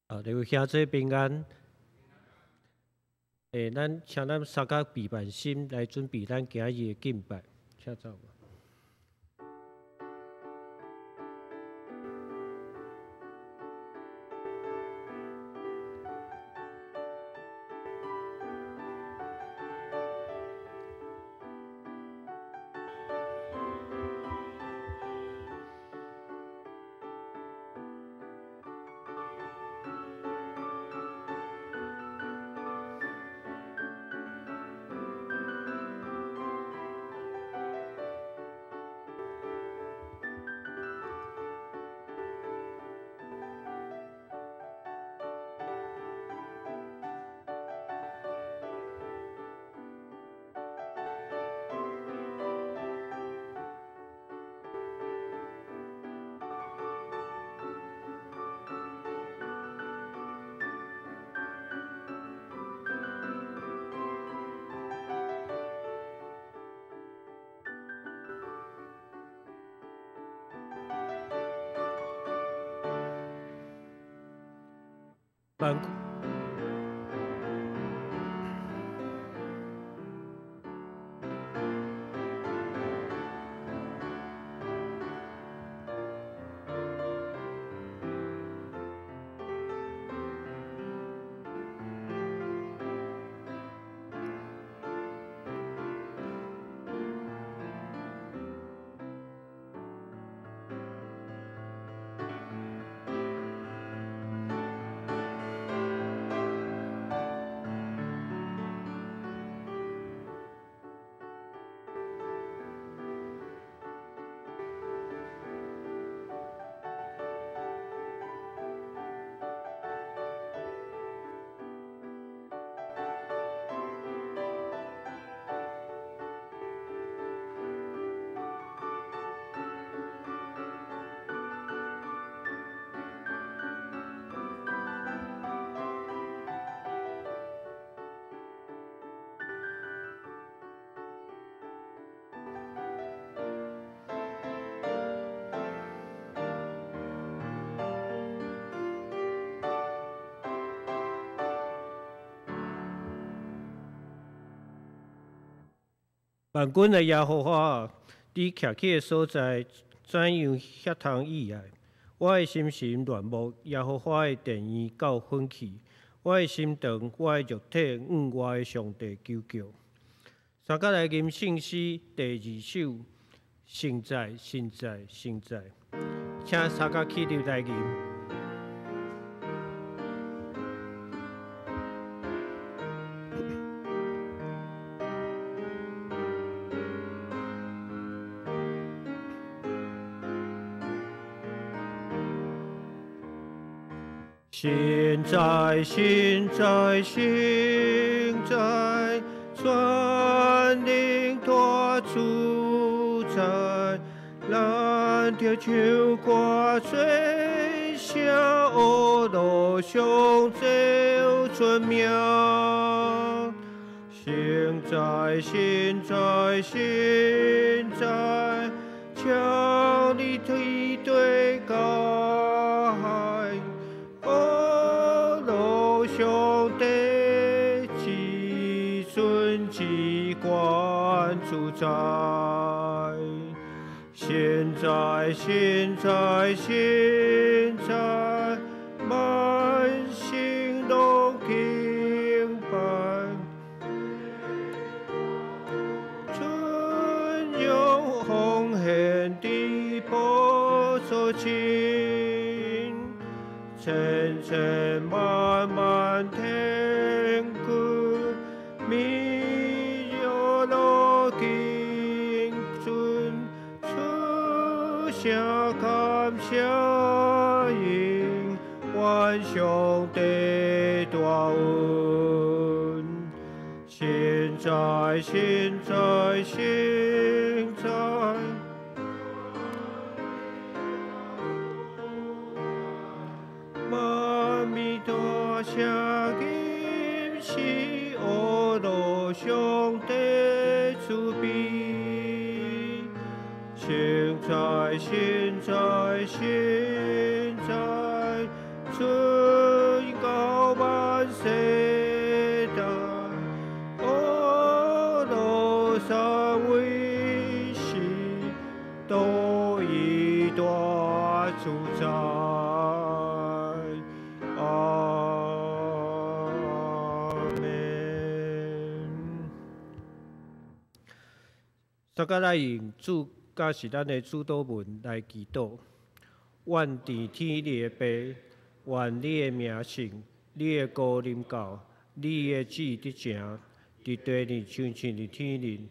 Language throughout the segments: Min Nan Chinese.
啊，各位兄姊平安。咱請咱三甲備辦心來準備咱今日的敬拜，請走。萬軍的耶和華，你徛起的所在，怎樣遐通意愛？我的心神戀慕耶和華的殿院到奮起，我的心腸，我的肉體，向我的上帝求叫。三甲來吟聖詩第二首，聖哉，聖哉，聖哉，請三甲起立來吟。聖哉，聖哉，聖哉，全能大主宰，咱著唱歌做聲，阿羅上奏尊名。聖哉，聖哉，聖哉，請你天地甲海。阿羅上帝，至尊至冠主宰，聖哉，聖哉，聖哉，萬心攏敬拜，尊榮奉獻佇寶座前。千千萬萬天軍，彌若羅敬尊，出聲感謝應，願上帝大恩。聖哉，聖哉，聖哉。阿彌陀聲吟是阿羅上帝慈悲，聖哉，聖哉，聖哉，尊世代，阿罗三位是多益大主宰。阿門。大家來用主教示咱的主禱文來祈禱。阮佇天裡的爸，願你的名聖，你的國臨到，你的旨意得成，佇地裡親像佇天頂。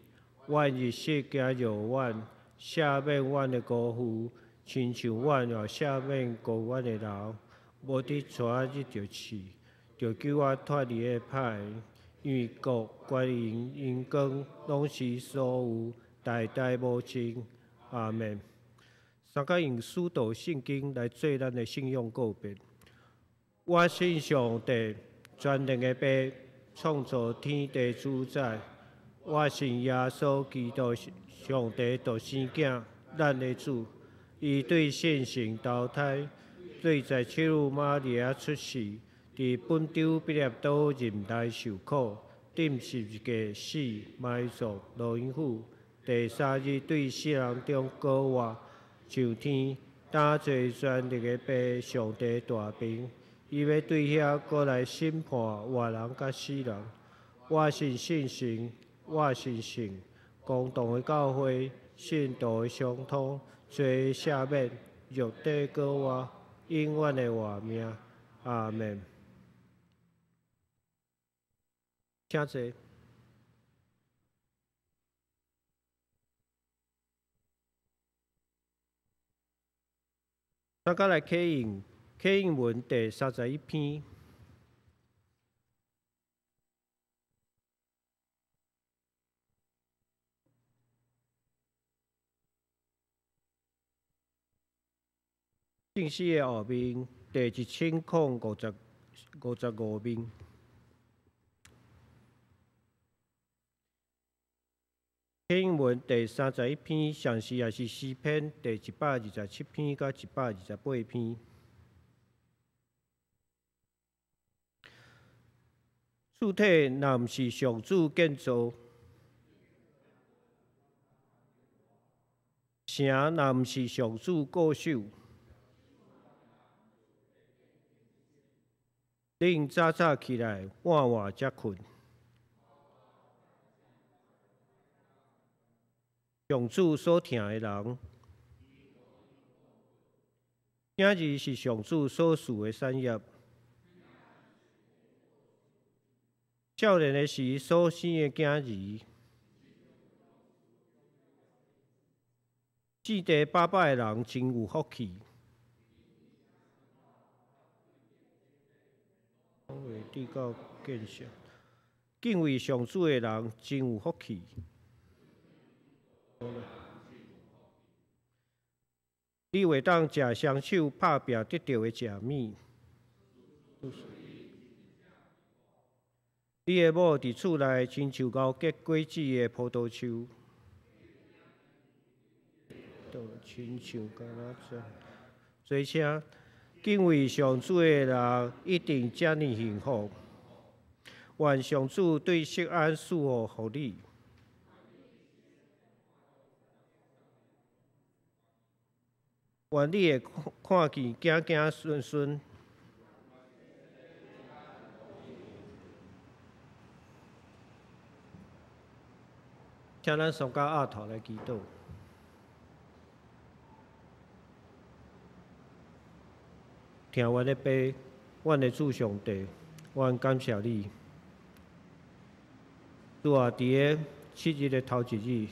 阮日食行予阮，赦免阮的辜負，親像阮也赦免辜負阮的人。無得帶阮入著試，著救阮脫離彼歹。因為國、權勢、榮光，攏是所有，代代無盡。阿門。三個用使徒信經來做咱的信仰告白。我信上帝，全能的父，創造天地主宰。我信耶穌基督，上帝獨生囝，咱的主。伊對聖神投胎，對在七母瑪利亞出世，佇本丟彼納多忍耐受苦，釘十字架死，埋葬，落陰府。第三日對死人中復活，上天，擔坐全能的父上帝大爿，伊欲對遐閣來審判活人佮死人。我信聖神，我信聖公同的教會，聖徒的相通，罪的赦免，肉體復活，永遠的活命。阿門。請坐。大家來啟用啟應文第31篇。正史的後面第1055面。啟應文第31篇，上時也是詩篇第127篇佮128篇。厝體若毋是上主建造，城若毋是上主固守，恁早早起來，晚晚才睏。上主所疼的人，囝兒是上主所賜的產業。少年的時所生的囝兒，子弟爸爸的人真有福氣。敬畏上主的人真有福氣。你會當食雙手拍拚得著的食物。你的某佇厝內親像熬結果子的葡萄樹。親像橄欖枝。做請敬畏上主的人一定遮爾幸福。願上主對錫安賜予福利。願你會看見子子孫孫。請咱雙腳壓頭來祈禱。疼阮的爸，阮的主上帝，阮感謝你。主啊，佇个7日的頭一日，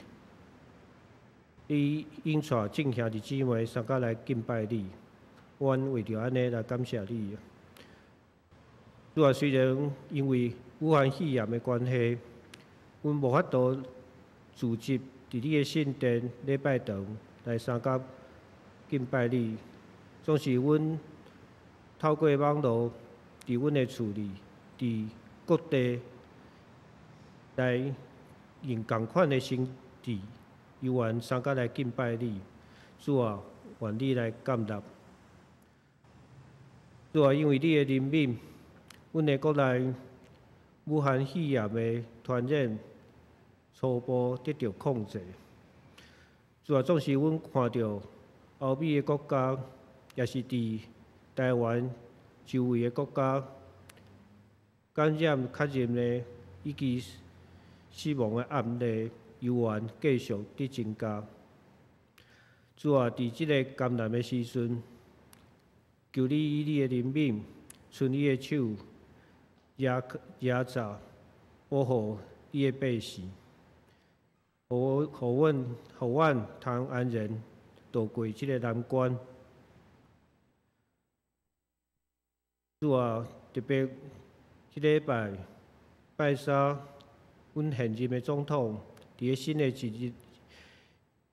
你引帶眾兄弟姊妹相佮來敬拜你，阮為著按呢來感謝你。主啊，雖然因為武漢肺炎的關係，阮無法度聚集佇你的聖殿禮拜堂來相佮敬拜你，總是阮透過網路，佇阮的厝裡，佇各地來用仝款的心智，猶原相佮來敬拜你。主啊，願你來接納。主啊，因為你的憐憫，阮的國內武漢肺炎的傳染初步得著控制。主啊，總是阮看著歐美的國家，也是佇台灣周圍的國家，感染確認的以及死亡的案例，猶原繼續佇增加。主啊，佇這个艱難的時陣，求你以你的憐憫，伸你的手，遮遮罩保護你的百姓，予阮通安然度過這个難關。主啊，特別這禮拜拜三，阮現任的總統佇咧新的一日，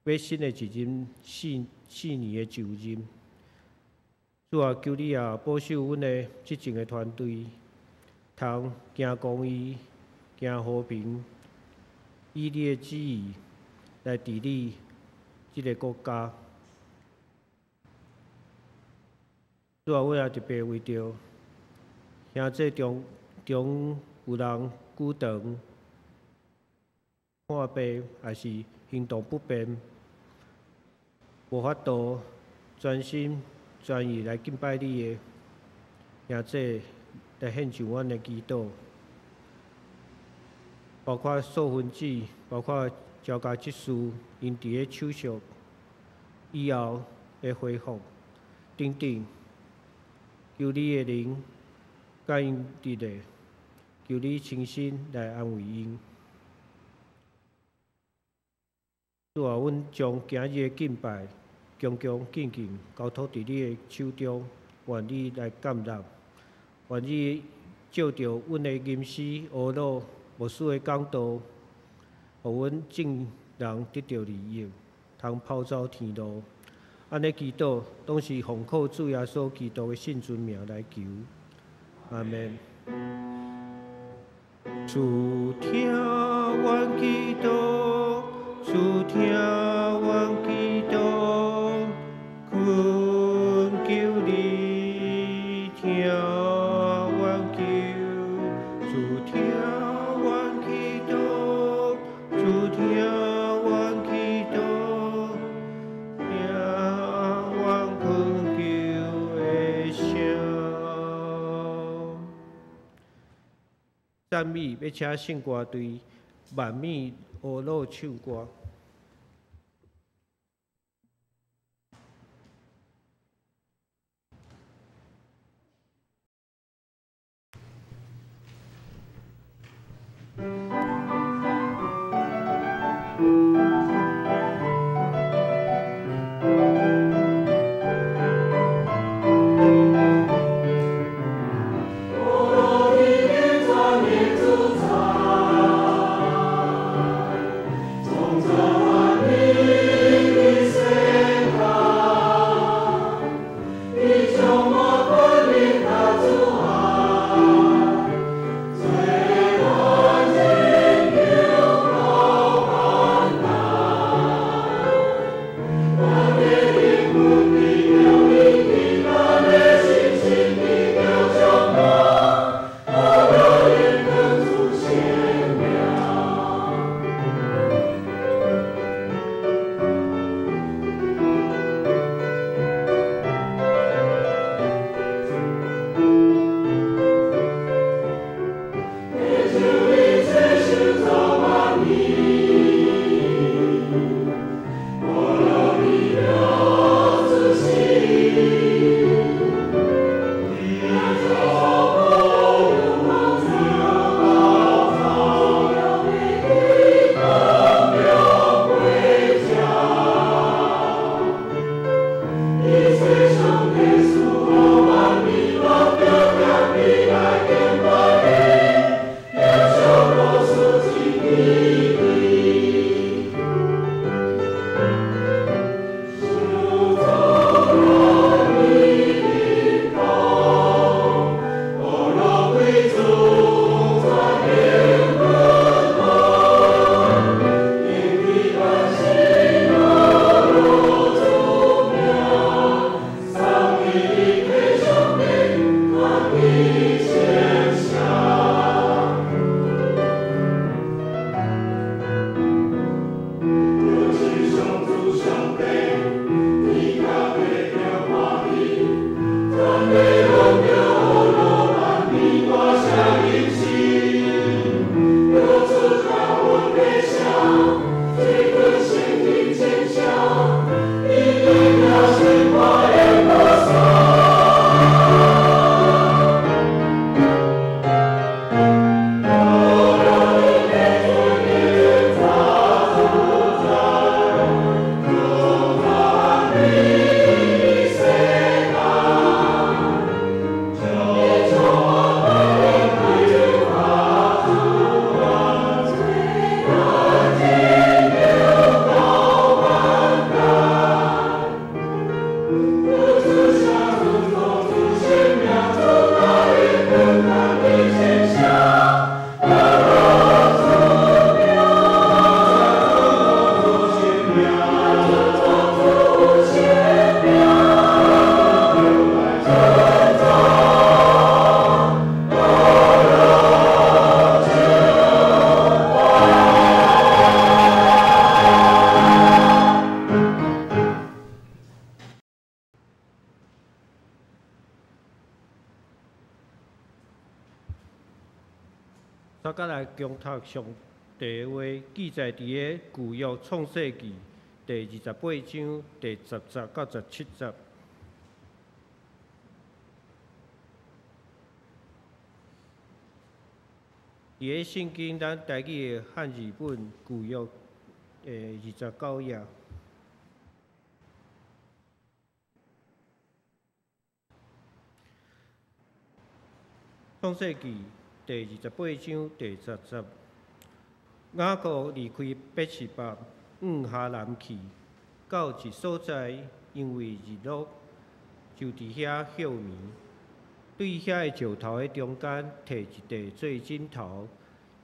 欲新的一任四年的就任。主啊，求你啊保守阮的執政的團隊，通行公義、行和平，以你的旨意來治理這个國家。主啊，阮也特別為著兄弟中中有人久長看病，抑是行動不便，無法度專心專意來敬拜你的兄弟，來獻上阮的祈禱，包括素芬姊，包括趙家執事，𪜶佇咧手術以後的恢復等等，求你的靈佮𪜶佇咧，求你親身來安慰𪜶。主啊，阮將今日的敬拜，恭恭敬敬交託佇你的手中，願你來接納，願你藉著阮的吟詩、學老牧師的講道，予阮眾人得著利益，通拋走天路。按呢祈禱，攏是奉靠主耶穌基督的聖尊名來求。阿們。主聽阮祈禱，主聽阮祈禱，懇求你聽阮求。主聽阮祈禱，主聽阮祈禱，聽阮懇求的聲。讚美欲請聖歌隊萬米學老唱歌。我的赞美主宰，大家来共读上帝的话，记载伫个旧约创世记第28章第10节到17节。伫个圣经咱台语的汉字本旧约29页。创世记第28章第10节，雅各离开伯示巴，往哈兰去，到一所在，因为日落，就伫遐歇眠。对遐个石头的中间，摕一块做枕头，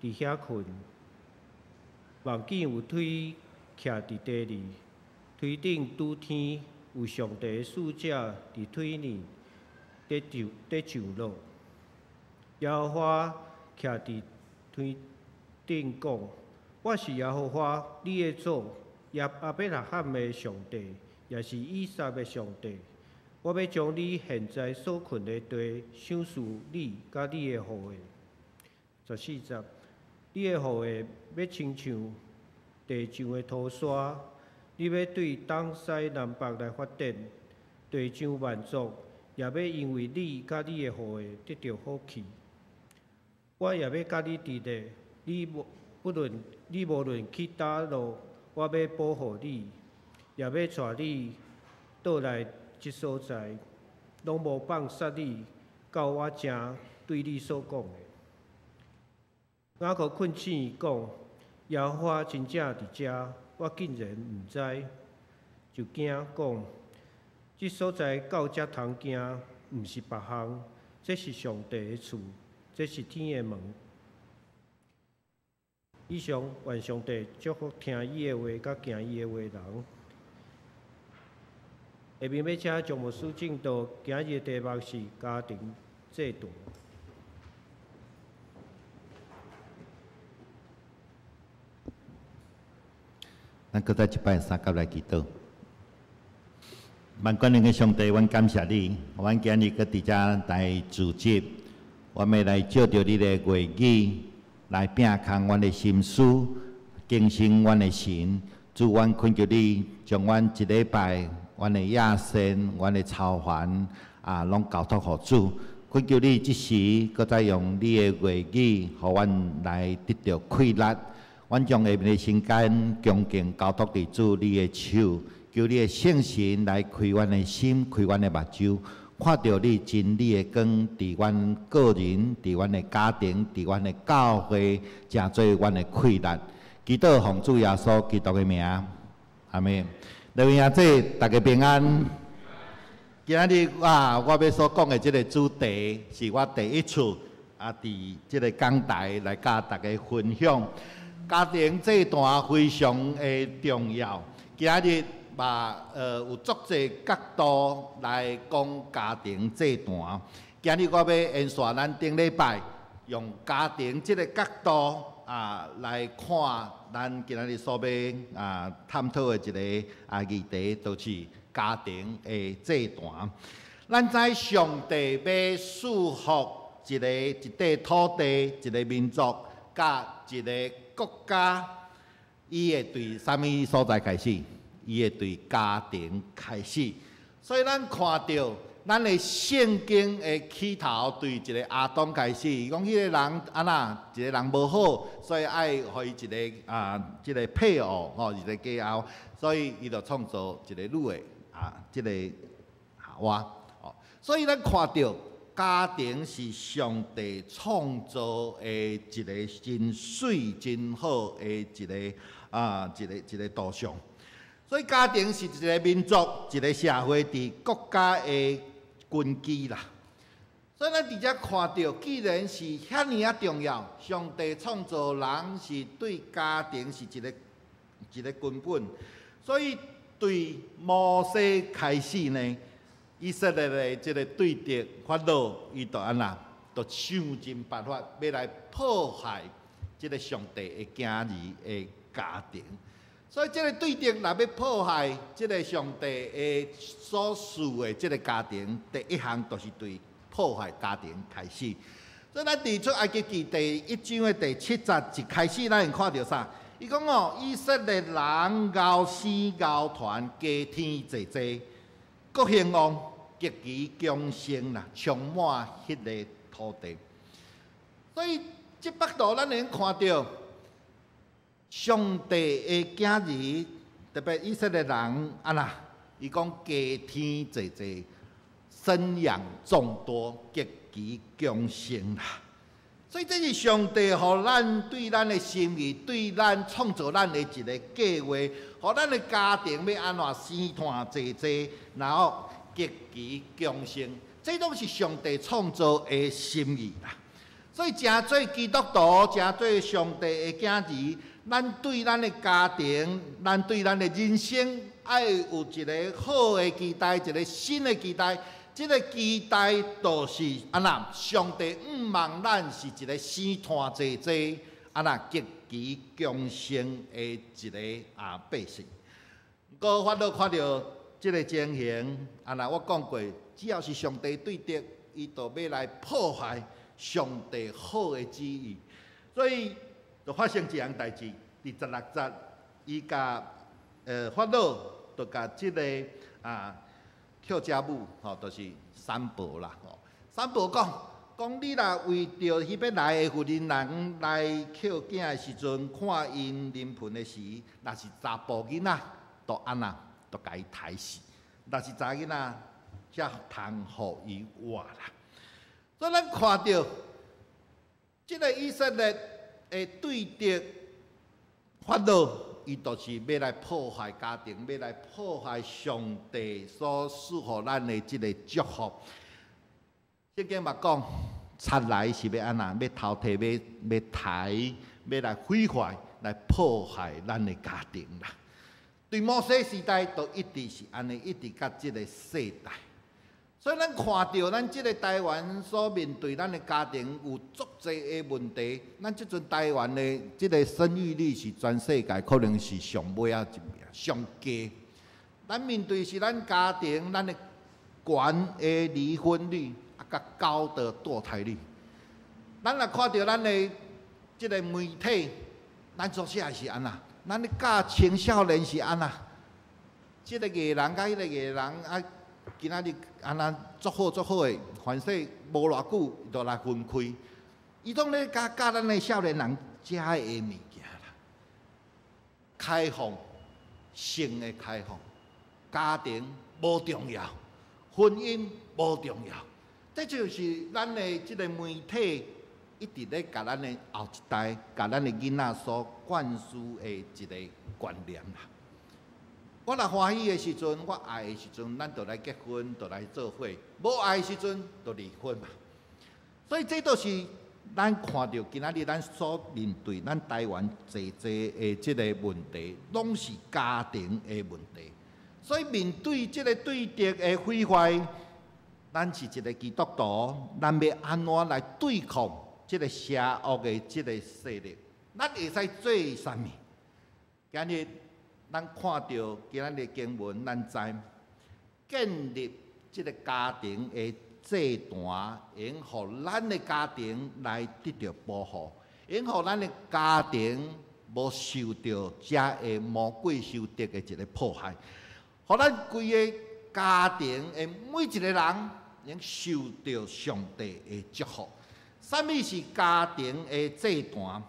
伫遐睏。望见有腿徛伫地里，腿顶拄天，有上帝的使者伫腿里伫上落。耶和华徛伫天顶讲：我是耶和华，你的祖亚伯拉罕的上帝，也是以撒的上帝。我欲将你现在所睏的地赏赐你佮你的后裔。14节，你的后裔欲亲像地上的土沙，你欲对东西南北来发展，地上万族也欲因为你佮你的后裔得著福气。我也欲佮你伫咧，你无论去佗落，我欲保护你，也欲带你倒来这所在，拢无放杀你，到我正对你所讲的。雅各困醒讲：耶和华真正伫遮，我竟然毋知，就惊讲：这所在到遮通行，毋是别项，这是上帝的厝，这是天的门。以上，愿上帝祝福听伊的话、佮行伊的话的人。下面欲请张牧师证道，今日的题目是家庭祭坛。咱阁再一摆相佮来祈祷。万全能的上帝，阮感谢你，阮今日阁伫遮来聚集，阮欲来借著你的话语来摒空阮的心思，更新阮的神。主，阮恳求你，将阮一礼拜阮的野心、阮的操烦啊，拢交托予主。恳求你这时阁再用你的话语，予阮来得著气力。阮将下面的时间恭敬交托伫主你的手，求你的圣神来开阮的心，开阮的目睭，看著你真理的光，伫阮个人、伫阮的家庭、伫阮的教会，成做阮的气力。祈祷奉主耶稣基督的名，阿们。各位兄弟，大家平安。今日啊，我欲所讲的这个主题，是我第一次伫这个讲台来佮大家分享。家庭祭坛非常的重要。今日嘛，有足济角度来讲家庭祭坛。今日我欲延续咱顶礼拜用家庭这个角度来看咱今日所欲探讨的一个议题，就是家庭的祭坛。咱知上帝欲赐福一个一块土地、一个民族、佮一个国家，伊會對啥物所在開始？伊會對家庭開始。所以咱看著咱的聖經的起頭對一个亞當開始，伊講彼個人按怎一个人無好，所以愛予伊一个啊，這个配偶吼，一个佳偶，所以伊就創造一个女的啊，這个夏娃。哦，所以咱看著家庭是上帝創造的一个真媠真好的一个啊，一个一个圖像。所以家庭是一个民族、一个社會佇國家的根基啦。所以咱佇遮看著，既然是遐爾仔重要，上帝創造人是對家庭是一個一個根本。所以對摩西開始呢，以色列的這个對敵法老，伊就按怎，就想盡辦法欲來破壞這个上帝的囝兒的家庭。所以這个對敵若欲破壞這个上帝的所賜的這个家庭，第一項就是對破壞家庭開始。所以咱佇出埃及記第一章的第七節一開始，咱會看著啥？伊講哦，以色列人𠢕生𠢕傳，家添濟濟，閣興旺，極其強盛啦，充滿彼个土地。所以這幅圖咱會看著上帝的囝兒，特別以色列人按怎，伊講家添濟濟，生養眾多，極其強盛啦。所以這是上帝予咱對咱的心意，對咱創造咱的一个計劃，予咱的家庭欲按怎生湠濟濟，然後極其強盛，這攏是上帝創造的心意啦。所以，成做基督徒，成做上帝的囝兒，咱對咱的家庭，咱對咱的人生，愛有一个好的期待，一个新的期待。這个期待就是按怎，上帝向望咱是一个生湠濟濟，按怎極其強盛的一个啊百姓。毋過法老看著這个情形，按怎我講過，只要是上帝對敵，伊就欲來破壞上帝好的旨意，所以就發生一項代誌。佇16節，伊共法老就共這个啊。抾家母吼，就是三婆啦吼。三婆講，講你若為著彼欲來的婦人人來抾囝的時陣，看𪜶臨盆的時，若是查埔囡仔，就按怎，就共伊刣死；若是查囡仔，才通予伊活啦。所以咱看著這个以色列的對敵法老，伊就是欲來破壞家庭，欲來破壞上帝所賜予咱的這个祝福。聖經嘛講，賊來是欲按怎？欲偷提，欲欲刣，欲來毀壞，來破壞咱的家庭啦。對摩西時代，都一直是按呢，一直佮這个世代。所以咱看著咱這个台灣所面對咱的家庭有足濟的問題。咱這陣台灣的這个生育率是全世界可能是上尾仔一名，上低。咱面對是咱家庭，咱的懸的離婚率，啊，佮高的墮胎率。咱若看著咱的這个媒體，咱所寫的是按怎？咱咧教青少年是按怎？這个藝人佮彼个藝人啊。今仔日按怎足好足好的，凡勢無偌久就來分開。伊攏咧教教咱的少年人遮的物件啦。開放，性的開放，家庭無重要，婚姻無重要，這就是咱的這个媒體一直咧共咱的後一代、共咱的囡仔所灌輸的一个觀念啦。我若歡喜的時陣，我愛的時陣，咱就來結婚，就來做伙；無愛的時陣，就離婚嘛。所以這都是咱看著今仔日咱所面對咱台灣濟濟的這个問題，攏是家庭的問題。所以面對這个對敵的毀壞，咱是一个基督徒，咱欲按怎來對抗這个邪惡的這个勢力？咱會使做啥物？今日咱看著今仔日經文，咱知建立這个家庭的祭壇，會用予咱的家庭來得著保護，會用予咱的家庭無受著遮的魔鬼仇敵的一个迫害，予咱規个家庭的每一个人，能受著上帝的祝福。啥物是家庭的祭壇？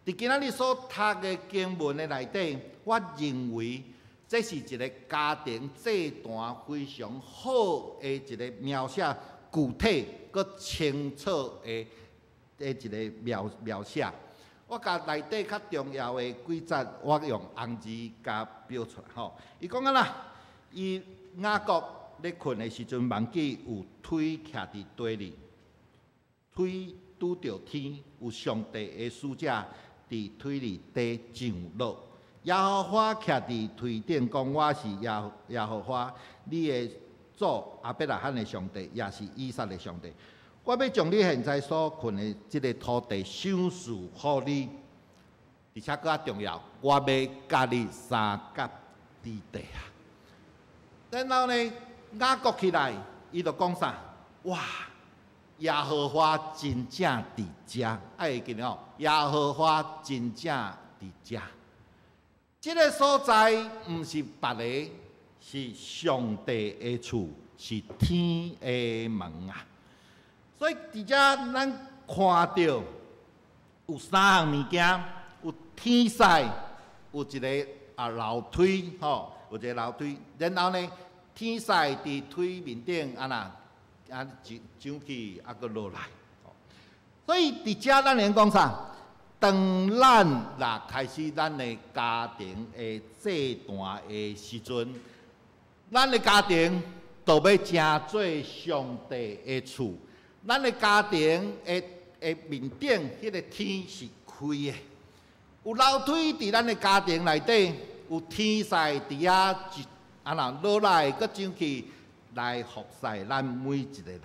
佇今仔日所讀的經文的內底，我認為這是一个家庭祭壇非常好的一个描寫，具體閣清楚的一个描寫。我共內底較重要的幾節，我用紅字共標出來吼。伊講按怎？伊雅各咧睏的時陣，夢見有梯徛佇地裡，梯拄著天，有上帝的使者佇梯裡底上落。耶和華徛佇梯頂，講：我是耶和華，你的祖亞伯拉罕的上帝，也是以撒的上帝。我欲將你現在所睏的這个土地賞賜予你，而且閣較重要，我欲佮你相佮之地啊！然後呢，雅各起來，伊就講啥？哇！耶和華真正佇遮，愛會記得哦。耶和華真正佇遮，這个所在毋是別个，是上帝的厝，是天的門啊！所以佇遮咱看著有三項物件，有天使，有一个樓梯吼，有一个樓梯，然後呢，天使佇梯面頂按怎上去啊，閣落來。所以佇遮咱會講啥？當咱若開始咱的家庭的祭壇的時陣，咱的家庭就欲成做上帝的厝。咱的家庭的面頂，彼个天是開的，有樓梯佇咱的家庭內底，有天使佇遐一按怎落來，閣上去來服侍咱每一个人，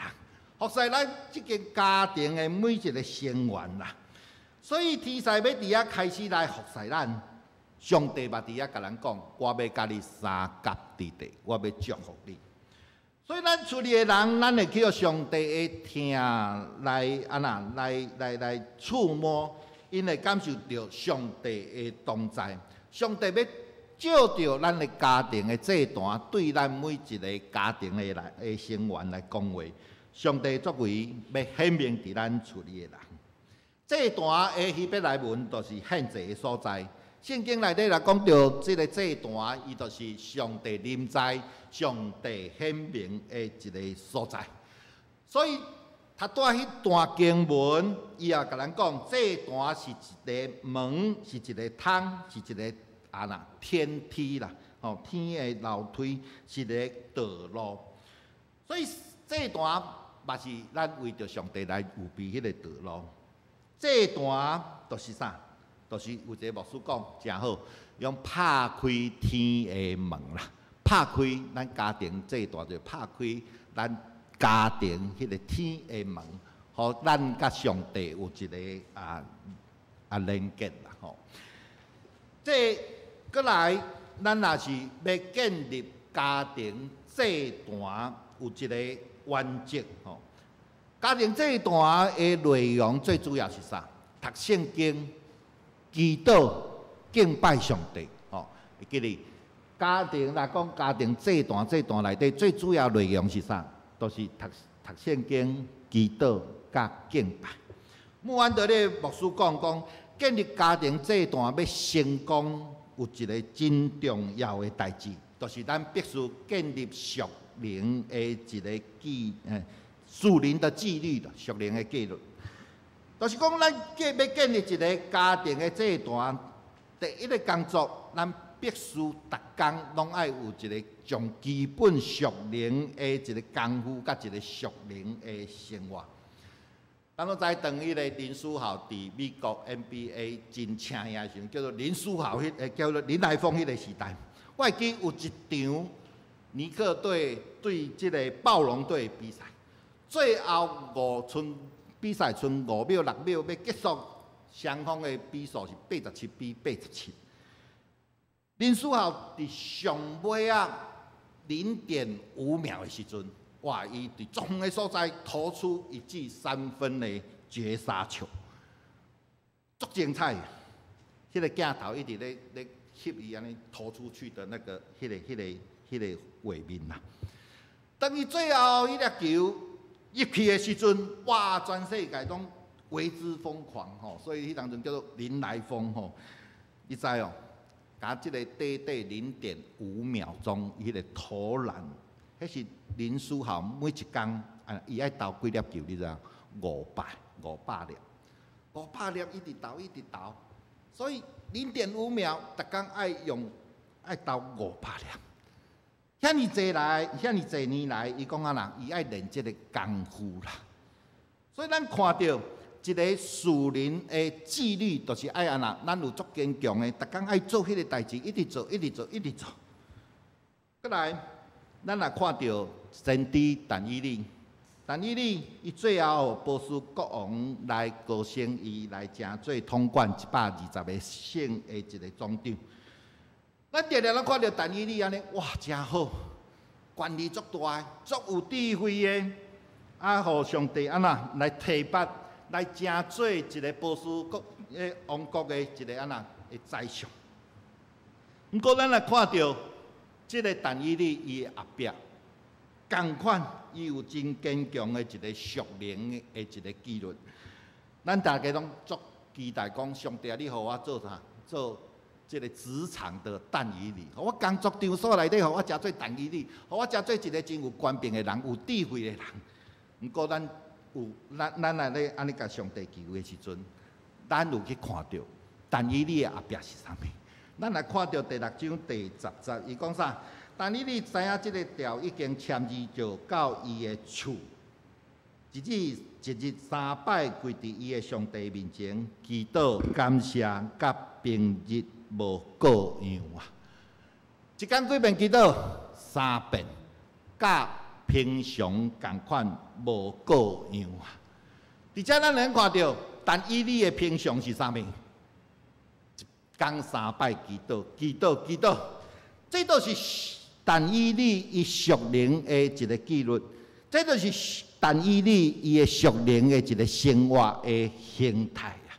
服侍咱這間家庭的每一个成員啦。所以天使欲佇遐開始來服侍咱，上帝嘛佇遐共咱講：我欲佮你相佮之地，我欲祝福你。所以咱厝裡的人，咱會去予上帝的疼來按怎來觸摸，𪜶會感受著上帝的同在。上帝欲藉著咱的家庭的祭壇，對咱每一个家庭的來的成員來講話。上帝作為欲顯明佇咱厝裡的人。祭壇的希伯來文就是獻祭的所在。聖經內底來講著這个祭壇，伊就是上帝臨在、上帝顯明的一个所在。所以，頭拄仔彼段經文，伊也共咱講，祭壇是一个門，是一个窗，是一个按怎天梯啦，吼，天的樓梯是一个道路。所以，祭壇嘛是咱為著上帝來預備彼个道路。祭壇就是啥？就是有一个牧師講誠好，用拍開天的門啦，拍開咱家庭祭壇就拍開咱家庭彼个天的門，予咱佮上帝有一个連結啦吼。這閣來，咱若是欲建立家庭祭壇，有一个原則吼。家庭祭壇的內容最主要是啥？讀聖經、祈禱、敬拜上帝，吼。會記得家庭來講，家庭祭壇祭壇內底最主要內容是啥？都是讀讀聖經、祈禱、佮敬拜。穆安德烈牧師講講，建立家庭祭壇欲成功，有一个真重要的代誌，就是咱必須建立屬靈的一个紀，屬靈的紀律啦，屬靈的紀律。就是講，咱欲建立一个家庭的祭壇，第一个工作，咱必須逐工攏愛有一个上基本屬靈的一个功夫，佮一个屬靈的生活。咱攏知當彼个林書豪佇美國 NBA 真請名的時陣，叫做林書豪彼，叫做林來瘋彼个時代。我會記有一場尼克隊對這个暴龍隊比賽，最後剩比賽剩5秒6秒欲結束，雙方的比數是87比87。林書豪佇上尾仔0.5秒的時陣，哇！伊佇足遠的所在投出一記三分的絕殺球，足精彩。彼个鏡頭一直咧翕伊按呢投出去的那個、彼個、彼個、彼個畫面啦。當伊最後彼粒球入去的時陣，哇！全世界攏為之瘋狂吼，所以彼當陣叫做林來瘋吼。你知哦？共這个短短0.5秒鐘，彼个投籃，彼是林書豪每一工啊，伊愛投幾粒球，你知影？500粒，500粒一直投一直投，所以零點五秒，逐工愛用愛投五百粒。遐爾濟來，遐爾濟年來，伊講按怎？伊愛練這个功夫啦。所以咱看著一个屬靈的紀律，就是愛按怎？咱有足堅強的，逐工愛做彼个代誌，一直做，一直做，一直做。閣來，咱若看著先知但以理，但以理伊最後波斯國王來高升伊來成做統管120個省的一个總長。咱定定攏看著但以理按呢，哇，誠好，權力足大，足有智慧的，啊，予上帝按怎來提拔，來成做一个波斯國的王國的一个按怎的宰相。毋過咱來看著這个但以理伊的後壁，仝款伊有真堅強的一个屬靈的一个紀律。咱大家攏足期待講，上帝啊，你予我做啥？做這个職場的但以理，予我工作場所內底，予我成做但以理，予我成做一个真有權柄的人，有智慧的人。毋過咱有，咱若咧按呢共上帝求的時陣，咱有去看著但以理的後壁是啥物？咱來看著第六章第10節，伊講啥？但以理知影這个詔已經簽字就到伊的厝，一日一日三擺跪佇伊的上帝面前祈禱感謝，佮平日無各樣啊！一工幾遍祈禱？三遍，佮平常仝款無各樣啊！佇遮咱能看著，但以理的平常是啥物？一工三擺祈禱，祈禱，祈禱，這都是但以理伊屬靈的一个紀律，這就是但以理伊的屬靈的一个生活的形態啊！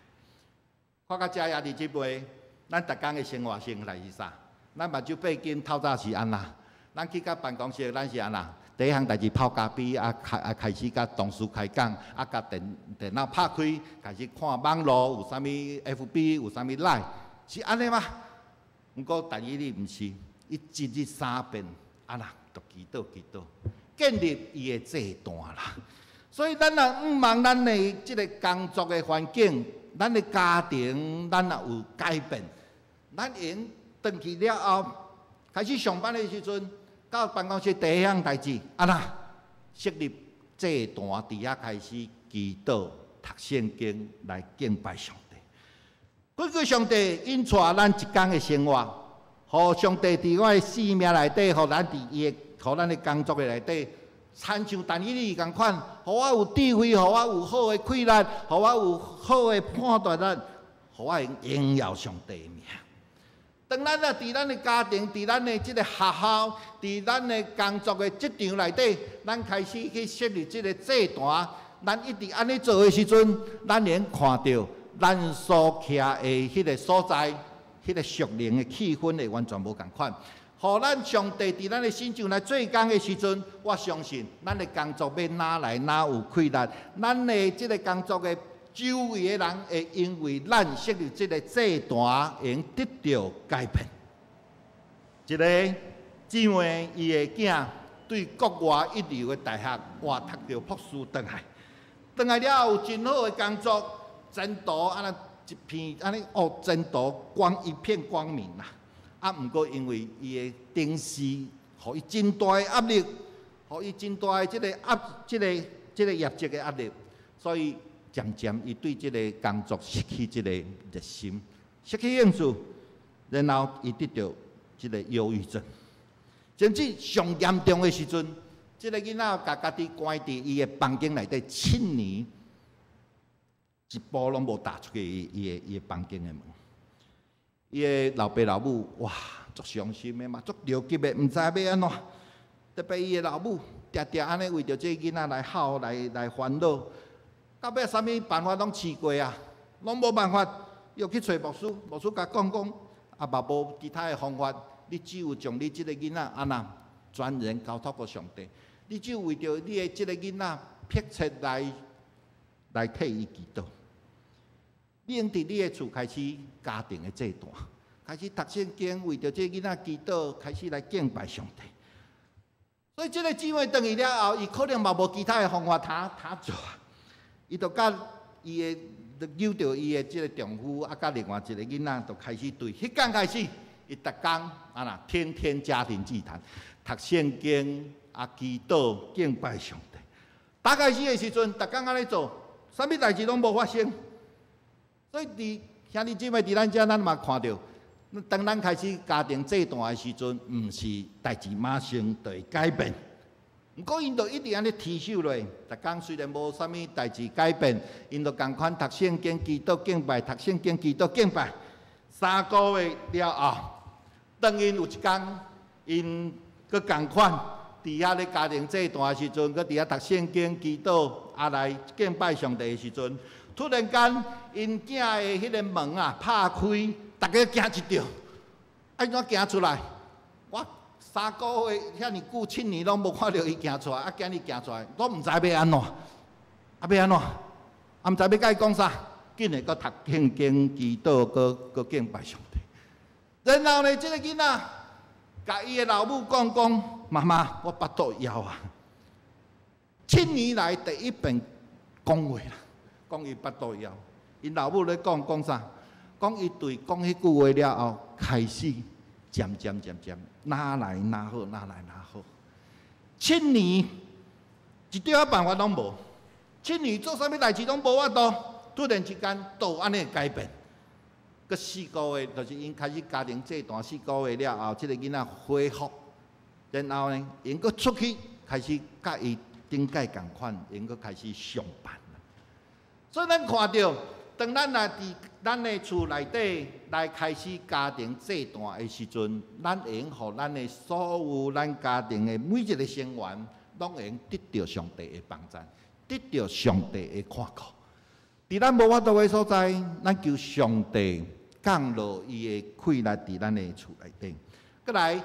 看到遮兄弟姊妹，咱逐工的生活形態是啥？咱目睭閉緊，透早是按怎？咱去到辦公室，咱是按怎？第一項代誌泡咖啡，啊開啊開始佮同事開講，啊共電腦拍開，開始看網路有啥物 FB，有啥物 Line，是按呢嗎？毋過但以理毋是，伊一日三遍，按怎，就祈禱祈禱，建立伊的祭壇啦。所以咱若向望咱的這个工作的環境，咱的家庭，咱若有改變，咱會轉去了後，開始上班的時陣，到辦公室第一項代誌，按怎設立祭壇，佇遐開始祈禱、讀聖經來敬拜上帝。感謝上帝引帶咱一工的生活，予上帝佇我的生命內底，予咱佇伊的，予咱的工作的內底，親像但以理仝款，予我有智慧，予我有好的氣力，予我有好的判斷力，予我會榮耀上帝的名。當咱啊，佇咱的家庭，佇咱的這个學校，佇咱的工作的職場內底，咱開始去設立這个祭壇，咱一直按呢做的時陣，咱會看著咱所徛的彼个所在，彼个屬靈的氣氛會完全無仝款。予咱上帝佇咱的身上來做工的時陣，我相信咱的工作欲哪來哪有氣力，咱的這个工作的周圍的人會因為咱設立這个祭壇，會得著改變。一个姊妹伊的囝對國外一流的大學，哇，讀著博士轉來，轉來了後有真好的工作，前途按呢一片按呢哦，前途光一片光明啦。啊，毋過因為伊的頂司，予伊真大的壓力，予伊真大的這个壓，這個業績的壓力，所以漸漸伊對這个工作失去這个熱心，失去興趣，然後伊得著這个憂鬱症，甚至上嚴重的時陣，這个囡仔共家己關佇伊的房間內底7年，一步攏無踏出去伊的房間的門。伊的老爸老母哇，足傷心的嘛，足著急的，毋知欲按怎。特別伊的老母，定定按呢為著這个囡仔來哭，來煩惱。到尾啥物辦法攏試過啊，攏無辦法。伊又去揣牧師，牧師共講講，啊嘛無其他的方法，你只有將你這个囡仔按怎全然交託予上帝，你只有為著你的這个囡仔迫切來替伊祈禱。你用佇你的厝開始家庭的祭壇，開始讀聖經，為著這个囡仔祈禱，開始來敬拜上帝。所以這个姊妹轉去了後，伊可能嘛無其他的方法通通做，伊就佮伊的揪著伊的這个丈夫，啊，佮另外一个囡仔，就開始對彼工開始，伊逐工按怎天天家庭祭壇，讀聖經，啊，祈禱敬拜上帝。剛開始的時陣，逐工按呢做，啥物代誌攏無發生。所以佇兄弟姊妹佇咱遮，咱嘛看著，當咱開始家庭祭壇的時陣，毋是代誌馬上就會改變。毋過𪜶就一直按呢持守落，逐工雖然無啥物代誌改變，𪜶就仝款讀聖經、祈禱、敬拜，讀聖經、祈禱、敬拜。3個月了後，當𪜶有一工，𪜶閣仝款佇遐咧家庭祭壇的時陣，閣佇遐讀聖經、祈禱，啊來敬拜上帝的時陣，突然間，𪜶囝的彼个門啊拍開，逐家驚一跳，按怎行出來？我3個月遐爾久，7年攏無看著伊行出來，啊，今日行出來，攏毋知欲按怎，啊，欲按怎？啊，毋知欲共伊講啥，緊的閣讀聖經、祈禱，閣閣敬拜上帝。然後呢，這个囡仔共伊的老母講講：媽媽，我腹肚枵啊！7年來第一遍講話啦，講伊腹肚枵。𪜶老母咧講講啥？講伊對講彼句話了後，開始漸漸漸漸，哪來哪好，哪來哪好。七年一點仔辦法攏無，七年做啥物代誌攏無法度，突然之間就按呢改變。閣四個月，就是𪜶開始家庭祭壇四個月了後，這个囡仔恢復，然後呢，𪜶閣出去開始佮伊頂屆仝款，𪜶閣開始上班。所以咱看著，當咱若佇咱的厝內底來開始家庭祭壇的時陣，咱會用予咱的所有咱家庭的每一个成員，攏會用得著上帝的幫贊，得著上帝的看顧。佇咱無法度的所在，咱求上帝降落伊的氣力佇咱的厝內底。閣來，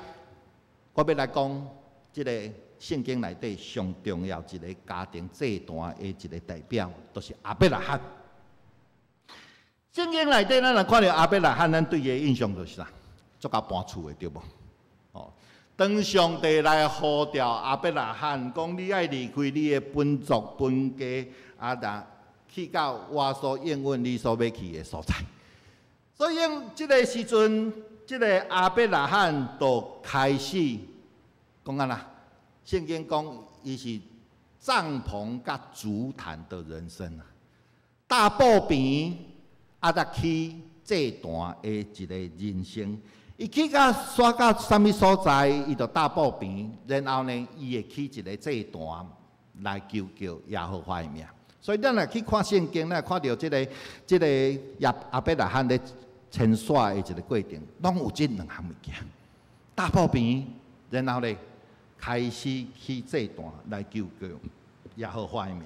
我欲來講這个聖經內底上重要一个家庭祭壇的一个代表，就是亞伯拉罕。聖經內底，咱若看著亞伯拉罕，咱對伊的印象就是啥？足𠢕搬厝的，對無？哦，當上帝來呼召亞伯拉罕，講你愛離開你的本族本家，啊，若去到我所應允你所欲去的所在。所以，這个時陣，這个亞伯拉罕就開始講按怎？聖經講伊是帳篷佮築壇的人生啊，搭布棚啊，才起祭壇的一个人生。伊去到煞到啥物所在，伊就搭布棚，然後呢，伊會起一个祭壇來求告耶和華的名。所以咱若去看聖經，咱看著這个亞伯拉罕咧遷徙的一个過程，攏有這兩項物件。搭布棚，然後咧開始起祭壇來求告耶和華的名。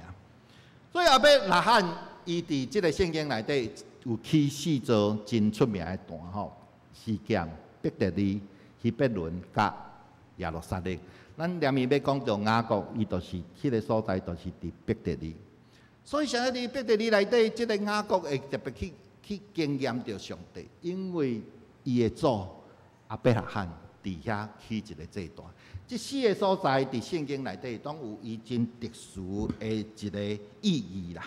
所以亞伯拉罕伊佇這个聖經內底有起四座真出名的壇吼，示劍、伯特利、希伯崙佮耶路撒冷。咱連綿欲講著雅各，伊就是彼个所在，就是佇伯特利。所以，啥佇伯特利內底，這个雅各會特別去經驗著上帝，因為伊的祖亞伯拉罕佇遐起一个祭壇。這四个所在佇聖經內底，攏有伊真特殊的一个意義啦。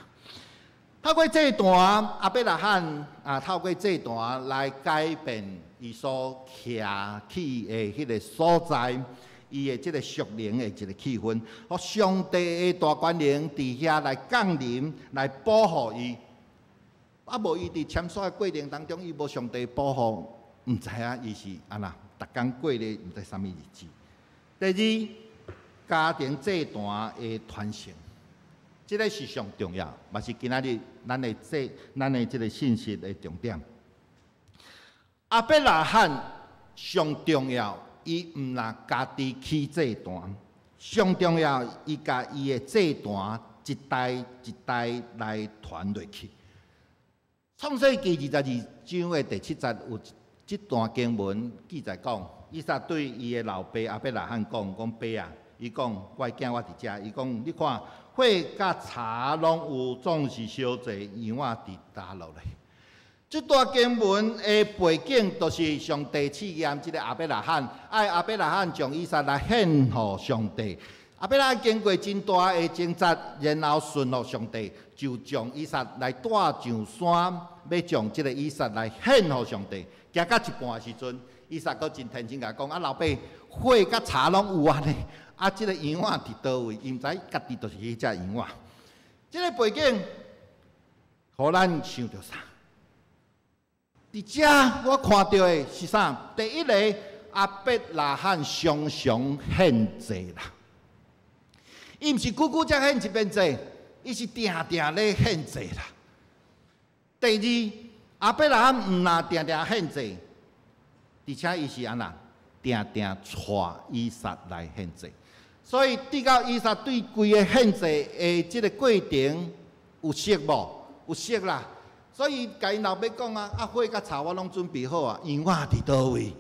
透過祭壇，亞伯拉罕啊，透過祭壇來改變伊所徛起的彼个所在，伊的這个屬靈的一个氣氛，予上帝的大權能佇遐來降臨，來保護伊。啊，無伊佇遷徙的過程當中，伊無上帝保護，毋知影伊是按怎，逐工過咧毋知啥物日子。第二，家庭祭壇的傳承，這个是上重要，嘛是今仔日咱的這个信息的重點。亞伯拉罕上重要，伊毋若家己起祭壇，上重要，伊共伊的祭壇一代一代來傳落去。創世記22章的第七節有這段經文記載講，以撒對伊的老爸亞伯拉罕講：講爸啊，伊講我的囝我佇遮，伊講你看火佮柴攏有，總是燒祭羊仔佇佗落咧。這段經文的背景，就是上帝試驗這个亞伯拉罕，愛亞伯拉罕將以撒來獻予上帝。亞伯拉罕經過真大的掙扎，然後順服上帝，就將以撒來帶上山，欲將這个以撒來獻予上帝。行到一半的時陣，以撒閣真天真共講：啊，老爸，火佮柴攏有啊呢，啊，這个羊仔佇佗位？伊毋知家己就是彼隻羊仔。這个背景，予咱想著啥？佇遮我看著的是啥？第一个，亞伯拉罕常常獻祭啦。伊毋是久久才獻一遍祭，伊是定定咧獻祭啦。第二，亞伯拉罕毋若定定獻祭，而且伊是按怎？定定帶以撒來獻祭。所以，直到以撒對規个獻祭的這个過程有熟無？有熟啦。所以，共𪜶老爸講啊，啊火佮柴我攏準備好啊，羊仔佇佗位？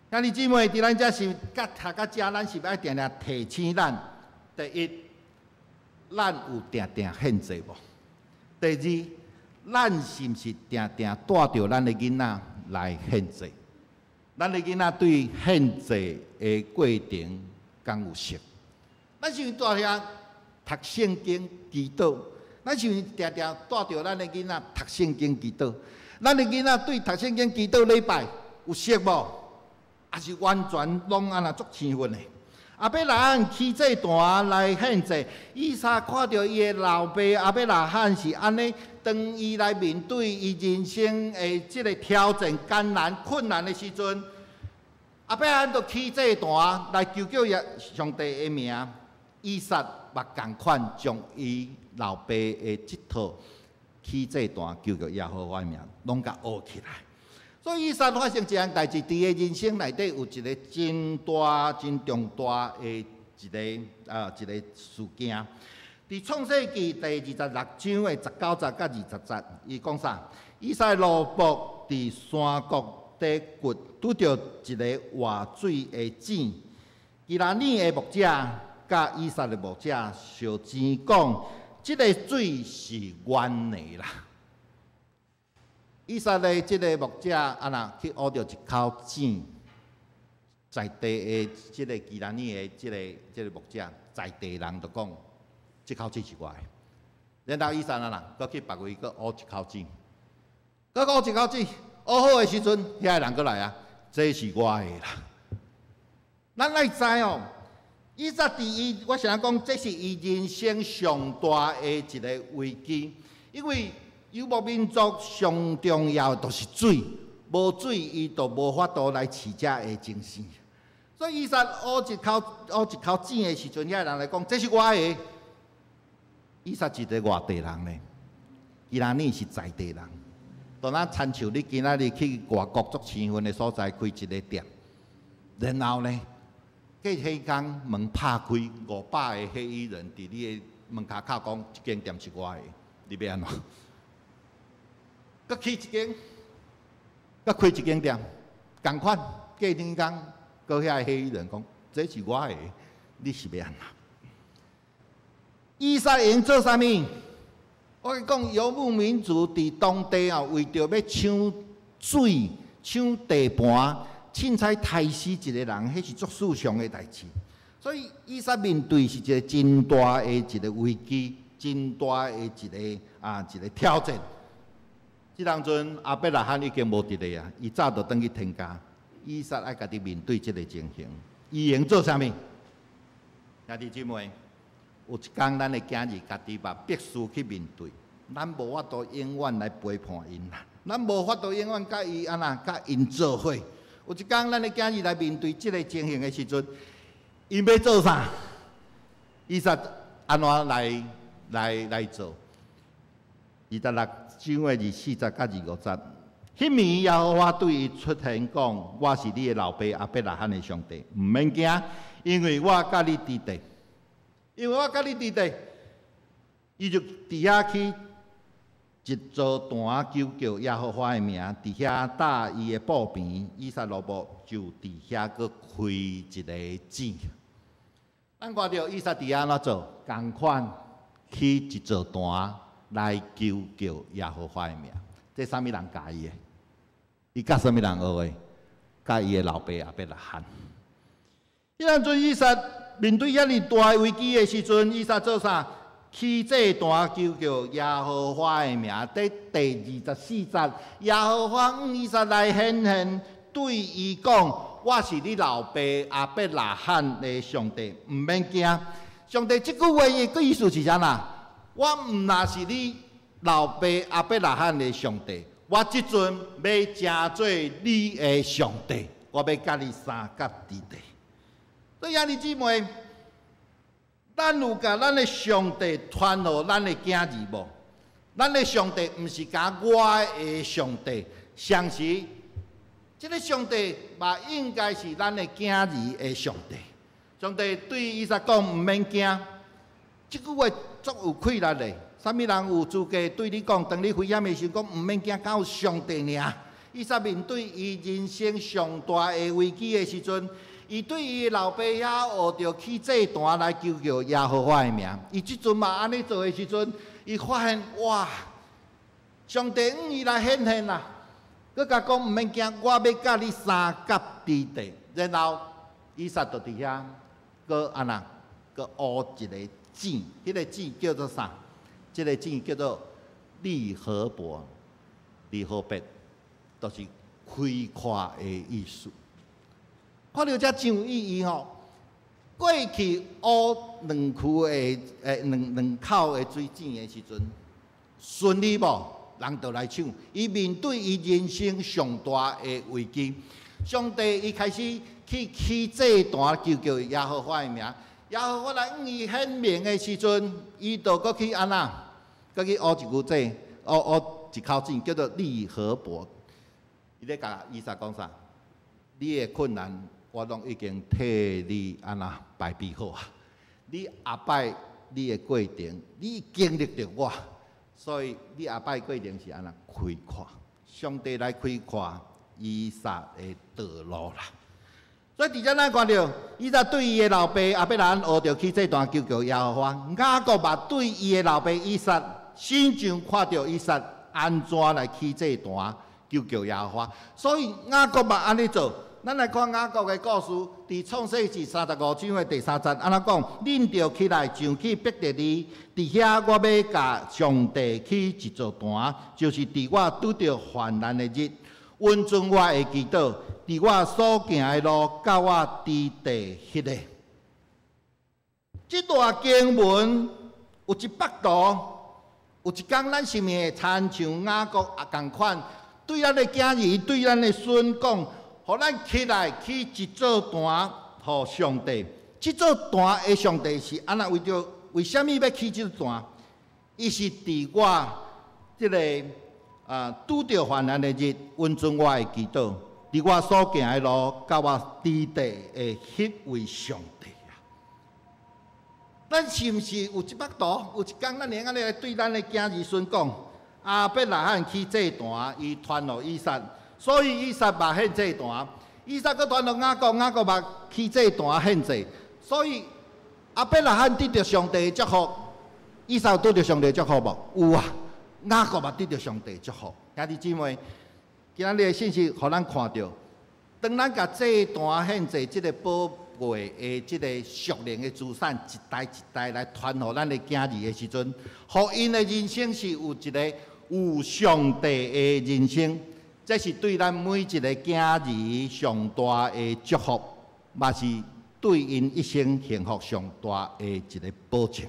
兄弟姊妹，佇咱遮是佮讀到遮，咱是欲愛定定提醒咱：第一，咱有定定獻祭無？第二，咱是毋是定定帶著咱的囡仔來獻祭？咱的囡仔對獻祭的過程敢有熟？咱是毋是蹛遐讀聖經祈禱？咱是毋是定定帶著咱的囡仔讀聖經祈禱？咱的囡仔對讀聖經祈禱禮拜有熟無？抑是完全攏按怎足生分的？亞伯拉罕起祭壇來獻祭，以撒看著伊的老爸亞伯拉罕是按呢，當伊來面對伊人生的這个挑戰、艱難、困難的時陣，亞伯拉罕就起祭壇來求叫耶上帝的名，以撒嘛仝款將伊老爸的這套起祭壇求叫耶和華的名，攏共挖起來。所以，以撒發生一項代誌，佇伊人生內底有一个真大、真重大的一个事件。佇創世記第二十六章的19節佮20節，伊講啥？以撒的奴僕佇山谷底掘，拄著一个活水的井。基拉耳的牧者佮以撒的牧者相爭講，這个水是阮的啦。以撒的這个牧者按怎去挖著一口井，在地的這个基拉耳的這个牧者，在地人就講，這口井是我的。然後以撒按怎，閣去別位閣挖一口井，閣挖一口井，挖好的時陣，遐个人閣來啊，這是我的啦。咱愛知哦，以撒佇伊，我想講，這是伊人生上大的一个危機，因為游牧民族上重要就是水，無水伊就無法度來飼遮的精牲。所以以撒挖一口井的時陣，遐人來講，這是我的。以撒一个外地人呢，基拉耳是在地人。就若親像你今仔日去外國足生分的所在開一个店，然後呢，過彼工門拍開，500个黑衣人佇你的門跤口講，這間店是我的，你欲按怎？閣起一間，閣開一間店，仝款過兩工，閣遐个黑衣人講，這是我的，你是欲按怎？以撒會做啥物？我共你講，游牧民族佇當地啊，為著欲搶水、搶地盤，凊彩刣死一个人，彼是足世常的代誌。所以以撒面對是一个真大的一个危機，真大的一个挑戰。這當陣亞伯拉罕已經無佇咧啊，伊早就轉去天家。以撒愛家己面對這个情形，伊會做啥物？兄弟姊妹，有一工咱的囝兒家己嘛必須去面對，咱無法度永遠來陪伴𪜶啦，咱無法度永遠佮伊按怎佮𪜶做伙。有一工咱的囝兒來面對這个情形的時陣，𪜶欲做啥？以撒按怎來做？26章的24節佮25節，彼暝耶和華對伊出現講：我是你的老爸亞伯拉罕的上帝，毋免驚，因為我佮你佇咧，因為我佮你佇咧，伊就佇遐去一座壇求叫耶和華的名，佇遐搭伊的布棚，以撒羅伯就佇遐閣開一个井。咱看著以撒佇遐按怎做？仝款起一座壇來求叫耶和華的名。這啥物人教伊的？伊佮啥物人學的？佮伊的老爸亞伯拉罕。彼當陣以撒面對遐爾大的危機的時陣，以撒做啥？起祭壇求叫耶和華的名。佇第24節，耶和華向以撒來顯現，對伊講：我是你老爸亞伯拉罕的上帝，毋免驚。上帝這句話的意思是啥啦？我毋若是你老爸亞伯拉罕的上帝，我這陣欲成做你的上帝，我欲佮你相佮佇地。所以兄弟姊妹，咱有共咱的上帝傳予咱的囝兒無？咱的上帝毋是共我的上帝，同時，這个上帝嘛應該是咱的囝兒的上帝。上帝對以撒講：毋免驚。這句話足有氣力的。啥物人有資格對你講？當你危險的時陣，講毋免驚，敢有上帝爾。以撒面對伊人生上大的危機的時陣，伊對伊老爸遐學著起祭壇來求叫耶和華的名。伊這陣嘛按呢做的時陣，伊發現哇，上帝向伊來顯現啦，閣共講毋免驚，我欲佮你相佮佇地。然後以撒就佇遐，閣按怎，閣挖一个井，彼个井叫做啥？這个井叫做利河伯，利河伯，就是開闊的意思。看著這真有意義吼！過去挖兩區的兩口的水井的時陣，順利無？人就來搶。伊面對伊人生上大的危機，上帝伊開始去起祭壇，求叫耶和華的名。耶和華來向伊顯明的時陣，伊就閣去按怎？閣去挖一句井，挖挖一口井，叫做利河伯。伊咧共以撒講啥？你的困難，我攏已經替你按怎排備好啊！你後擺你的過程，你經歷著我，所以你後擺過程是按怎開闊？上帝來開闊以撒的道路啦。所以佇遮咱看著，以撒對伊的老爸亞伯拉罕學著起祭壇求叫耶和華，雅各嘛對伊的老爸以撒，親像看著以撒按怎來起祭壇求叫耶和華，所以雅各嘛按呢做。咱來看雅各的故事，佇創世記35章的第3節，按怎講？恁著起來上去伯特利，佇遐我欲共上帝起一座壇，就是佇我拄著患難的日，允准我的祈禱，佇我所行的路，佮我佇地彼个。這段經文有一幅圖，有一工咱是毋是會親像雅各啊仝款，對咱的囝兒、對咱的孫講，予咱起來起一座壇，予上帝。這座壇的上帝是按怎為著？為啥物欲起這座壇？伊是佇我這个拄著患難的日，允准我的祈禱，佇我所行的路，佮我佇地的彼位上帝啊！咱是毋是有這幅圖？有一工，咱會按呢來對咱的囝兒孫講：亞伯拉罕起祭壇，伊傳予以撒。所以以撒嘛獻祭壇，以撒閣傳予雅各，雅各嘛起祭壇獻祭。所以亞伯拉罕得著上帝的祝福，以撒有得著上帝的祝福無？有啊，雅各嘛得著上帝的祝福。兄弟姊妹，今仔日的信息予咱看著，當咱共祭壇獻祭這个寶貴的這个屬靈的資產，一代一代來傳予咱的囝兒的時陣，予𪜶的人生是有一个有上帝的人生。這是對咱每一个囝兒上大的祝福，嘛是對𪜶一生幸福上大的一个保證。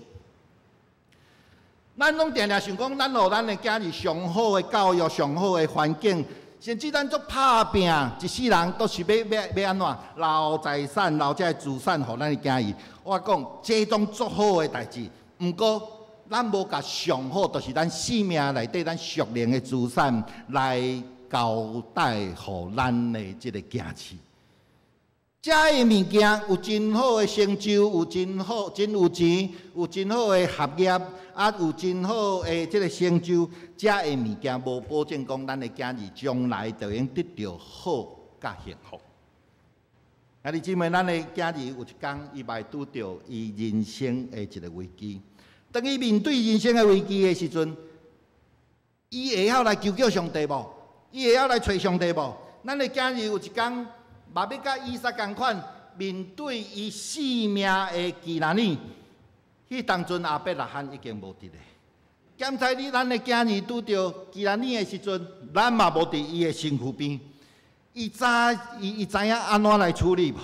咱攏定定想講，咱予咱的囝兒上好的教育、上好的環境，甚至咱足拍拚，一世人都是欲欲欲按怎留財產、留這个資產予咱的囝兒。我講，這種足好的代誌，毋過咱無共上好，就是咱生命內底咱屬靈的資產來交代予咱的這个囝兒。遮的物件有真好的成就，有真好、真有錢，有真好的學業，啊，有真好的這个成就。遮的物件無保證講咱的囝兒將來就會得著好佮幸福。兄弟姊妹，咱的囝兒有一工，伊嘛會拄著伊人生的一个危機。當伊面對人生的危機的時陣，伊會曉來求叫上帝無？伊會曉來揣上帝無？咱的囝兒有一工嘛欲佮以撒仝款，面對伊性命的危難呢？彼當陣亞伯拉罕已經無佇咧。檢查你咱的囝兒拄著危難的時陣，咱嘛無佇伊的身軀邊。伊知影按怎來處理無？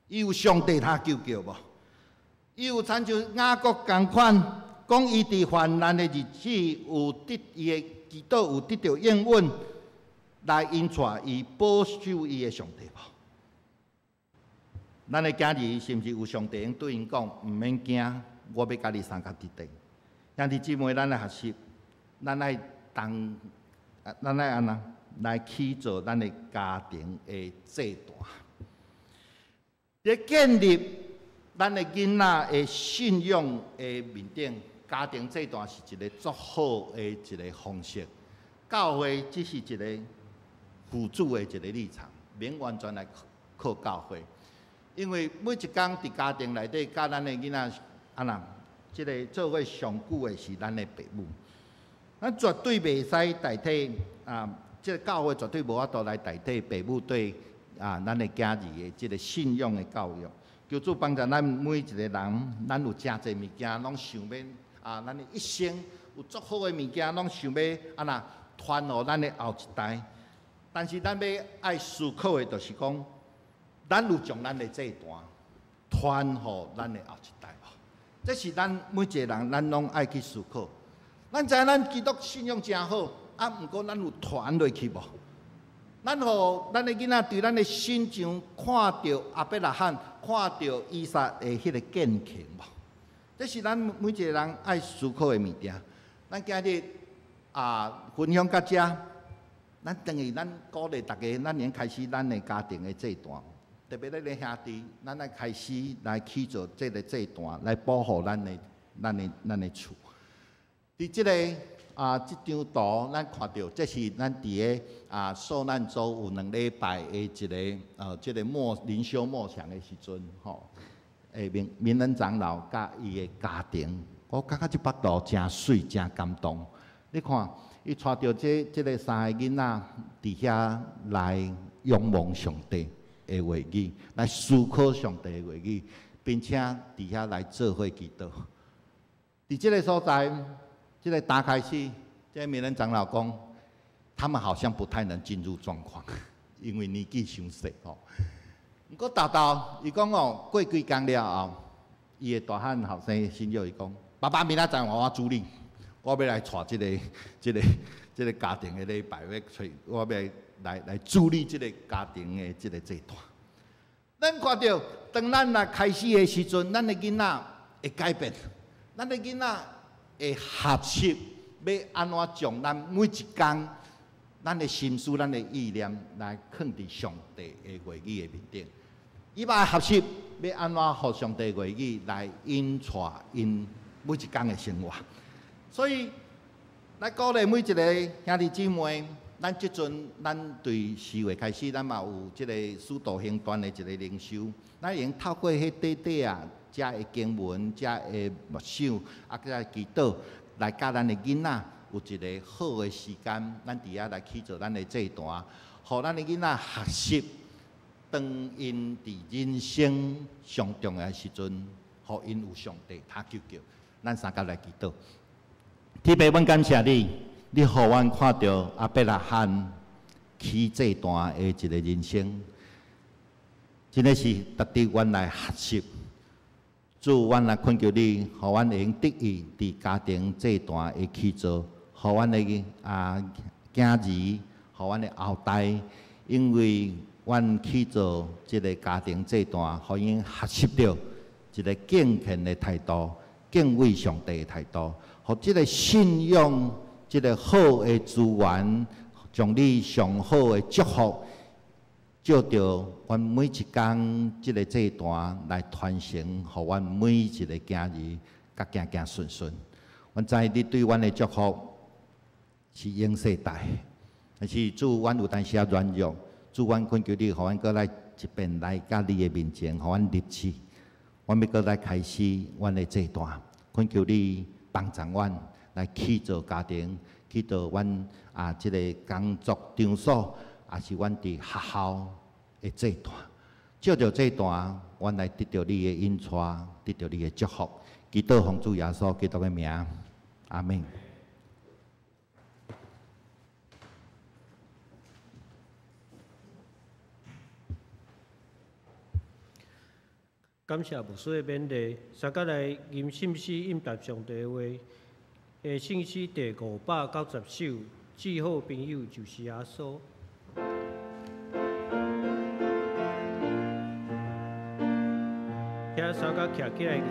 伊有上帝通求叫無？伊有親像雅各仝款，講伊佇患難的日子有得伊的祈禱有得著應允，來引帶伊保守伊的上帝無？咱的囝兒是毋是有上帝會對𪜶講，毋免驚，我欲佮你相佮佇底。兄弟姊妹，咱來學習，咱愛當，咱愛按怎來去做咱的家庭的祭壇，佇建立咱的囡仔的信仰的面頂，家庭祭壇是一個足好的一个方式。教會只是一個輔助的一個立場，免完全來靠教會。因為每一工佇家庭內底佮咱的囡仔按怎，這个做伙上久的是咱的爸母，咱絕對袂使代替啊！這个教會絕對無法度來代替爸母對啊咱的囝兒的這个信仰的教育。求主幫助咱每一個人，咱有誠濟物件攏想欲啊，咱的一生有足好的物件，攏想欲按怎傳予咱的後一代。但是咱欲愛思考的，就是講，咱有將咱的祭壇傳予咱的後一代無？這是咱每一個人，咱攏愛去思考。咱知影咱基督信仰誠好，啊，毋過咱有傳落去無？咱予咱的囡仔佇咱的身上看著亞伯拉罕，看著以撒的彼个敬虔無？這是咱每一個人愛思考的物件。咱今日啊，分享到遮，咱等於咱鼓勵大家，咱會開始咱的家庭的祭壇。特別咱的兄弟，咱愛開始來去做這个祭壇，來保護咱的厝。佇這个啊，這張圖咱看著，這是咱佇个啊受難週有2禮拜的一个這个靈修默想的時陣，吼，明恩長老佮伊的家庭，我感覺這幅圖誠媠，誠感動。你看，伊帶著這个三個囡仔佇遐來仰望上帝的話語，來思考上帝的話語，並且佇遐來做伙祈禱。佇這个所在，這个打開始，這个明恩長老講，他們好像不太能進入狀況，因為年紀傷細吼。毋過沓沓，伊講哦，過幾工了後，伊的大漢後生新約伊講，爸爸明仔載換我主領，我欲來帶這个家庭的禮拜，欲揣，我欲來主理這个家庭的這个祭壇。咱看著，當咱來開始的時陣，咱的囡仔會改變，咱的囡仔會學習欲按怎將咱每一工咱的心思、咱的意念來囥佇上帝的話語的面頂。伊嘛學習欲按怎予上帝話語來引帶𪜶每一工的生活。所以，來鼓勵每一个兄弟姊妹，咱這陣咱對4月開始，咱嘛有這个使徒行傳的一个靈修，咱會用透過彼短短啊，遮的經文、遮的默想，啊，閣祈禱，來佮咱的囡仔有一个好的時間，咱佇遐來去做咱的祭壇，予咱的囡仔學習，當𪜶佇人生上重要的時陣，予𪜶有上帝通求叫，咱相佮來祈禱。天父，阮感謝你，你予阮看著亞伯拉罕起祭壇的一个人生，真的是值得阮來學習。主，阮來懇求你，予阮會用得意佇家庭祭壇的去做，予阮的啊囝兒，予阮的後代，因為阮去做這个家庭祭壇，予𪜶學習著一个敬虔的態度，敬畏上帝的態度，予這个信仰，這个好的資源，將你上好的祝福，借著阮每一工這个祭壇來傳承，予阮每一个囝兒佮行行順順。阮知你對阮的祝福是永世代，但是主，阮有當時仔軟弱，主，阮懇求你，予阮閣來一遍來到你的面前，予阮立志，阮欲閣來開始阮的祭壇，懇求你幫助阮來去做家庭，去做阮啊這个工作場所，也是阮佇學校的祭壇。借著祭壇，阮來得著你的引帶，得著你的祝福。祈禱奉主耶穌基督的名，阿們。感謝牧師的勉勵，相佮來吟聖詩應答上帝話。的聖詩第590首，至好朋友就是耶穌。請相佮徛起來吟。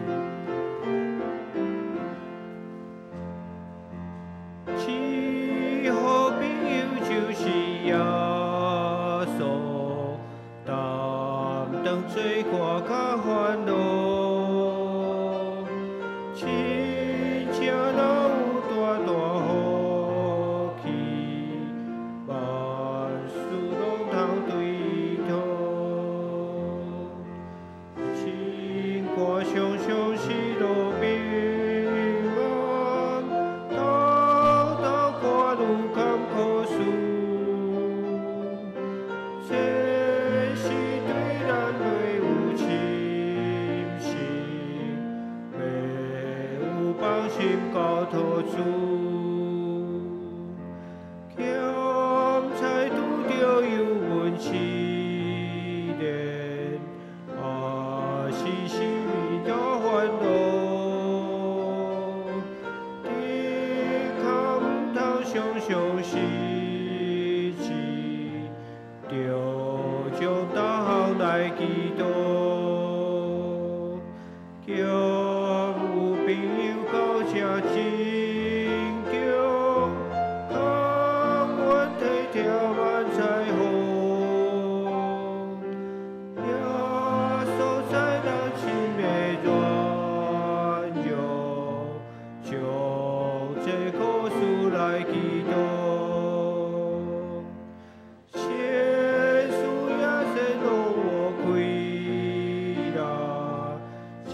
至好朋友就是耶穌，擔當罪過佮煩惱，親像若有大大福氣，萬事攏通對討。心肝常常喜樂平安，斗斗看愈坎坷事，這是對咱袂有深信，袂有放心交託主。咸菜拄著油溫試煉，也是啥物大煩惱，的確毋通常常失志，著將逐項來祈禱。兼有朋友到這真強，空阮體貼萬彩虹。耶穌在人心的軟弱，將這苦事來祈禱。先主也先讓我開啦，親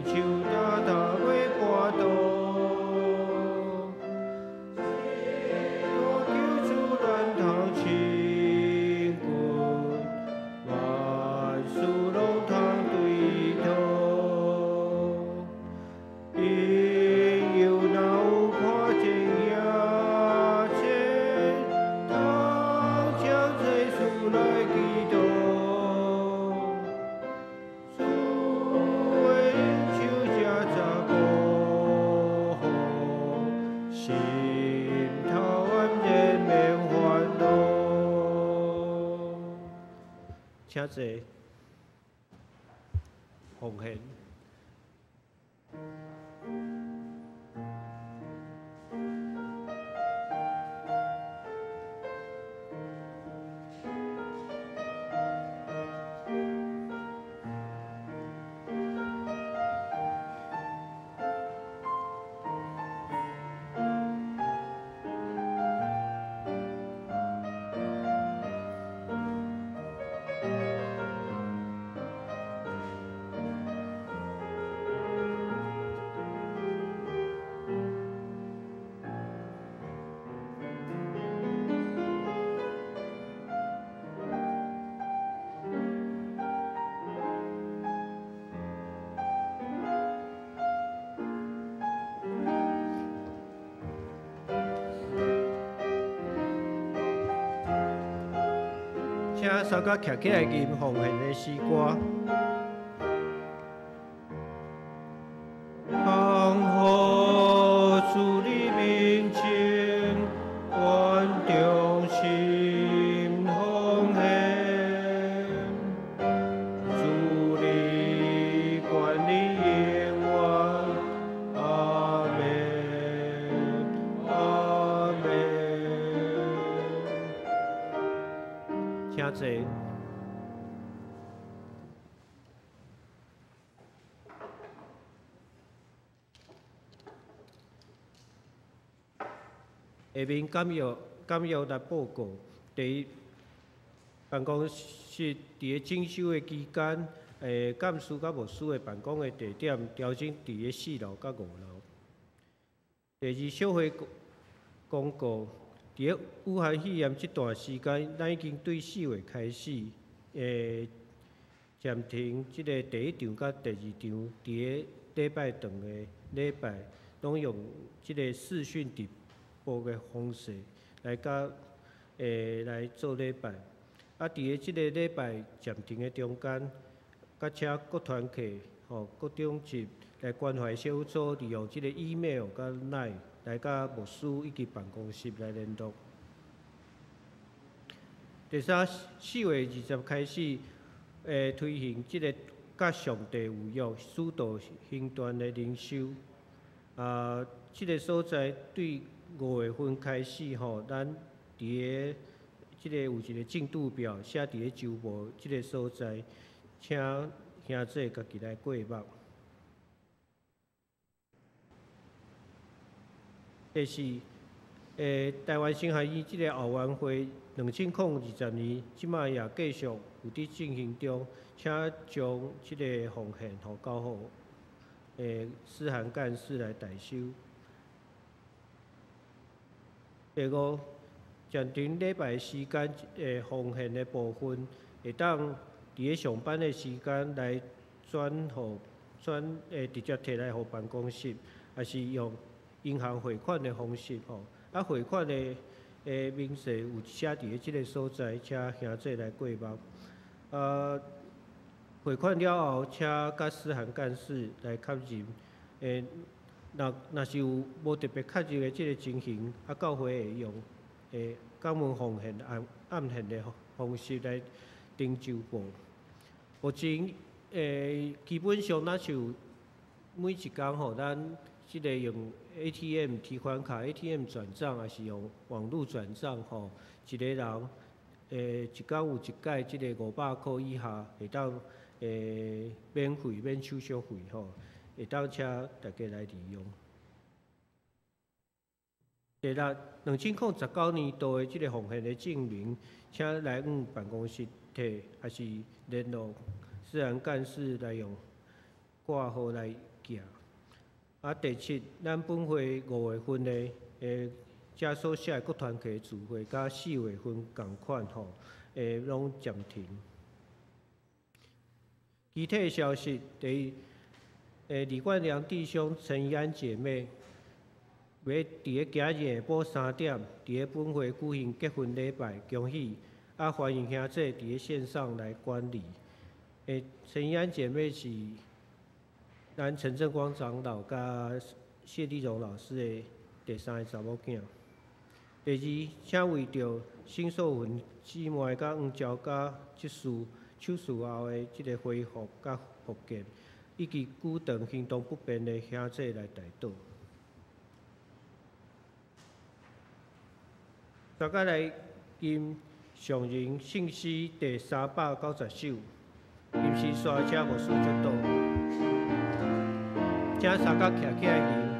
像大大袂跋倒。大救主咱通親近，萬事攏通對討。朋友若有看見耶穌，通將這事來祈禱。主的恩手這十保護，心頭安然免煩惱。請坐，奉獻。請相佮徛起來吟奉獻的詩歌。降予主你面前，阮忠心奉獻。主你權利永遠，阿們，阿們。請坐。下面简要来报告。第一，办公室伫咧整修的期间，干事佮牧师的办公的地点调整伫咧四楼佮五楼。第二，小会公告，伫咧武汉肺炎这段时间，咱已经对4月开始，暂停这个第一场佮第二场，伫咧礼拜堂的礼拜，拢用这个视讯直播的方式来佮来做礼拜。伫咧这个礼拜暂停的中间，佮请各团契、各长执来关怀小组，利用这个 email 佮 LINE 来佮牧师以及办公室来联络。第三，4月20开始，推行这个佮上帝有约使徒行传的灵修。这个所在对5月份开始咱伫咧这个有一个进度表写伫咧周报这个所在，请兄弟家己来过目。第四，台湾神学院这个后援会2020年，这摆也继续有伫进行中，请将这个奉献交予思涵干事来代收。第五，暂停礼拜时间奉献的部分，会当伫咧上班的时间来转予转直接提来予办公室，抑是用银行汇款的方式。汇款的明细有写伫咧这个所在，请兄弟来过目。汇款了后，请佮思涵干事来确认。若是有无特别确认的这个情形，教会会用感恩奉献按献的方式来登周报。目前基本上咱是有每一工咱这个用 ATM 提款卡、ATM 转账，抑是用网路转账一个人一工有一届这个500箍以下会当免费免手续费会当请大家来利用。第六，2019年度的这个奉献的证明，请来阮办公室提，抑是联络自然干事来用挂号来寄。第七，咱本会5月份的遮所写的各团契聚会，佮4月份仝款拢暂停。其他消息，第一，李冠良弟兄、陈怡安姐妹，欲伫咧今日下晡3点，伫咧本会举行结婚礼拜，恭喜！欢迎兄弟伫咧线上来观礼。陈怡安姐妹是咱陈正光长老佮谢立荣老师的第三个查某囝。第二，请为著沈素云姊妹佮黄昭嘉这事手术后的这个恢复佮复健，以及久长行动不便的兄弟来代祷。大家来吟上人圣诗第390首，吟诗煞请牧师祝祷，请三角徛起来吟。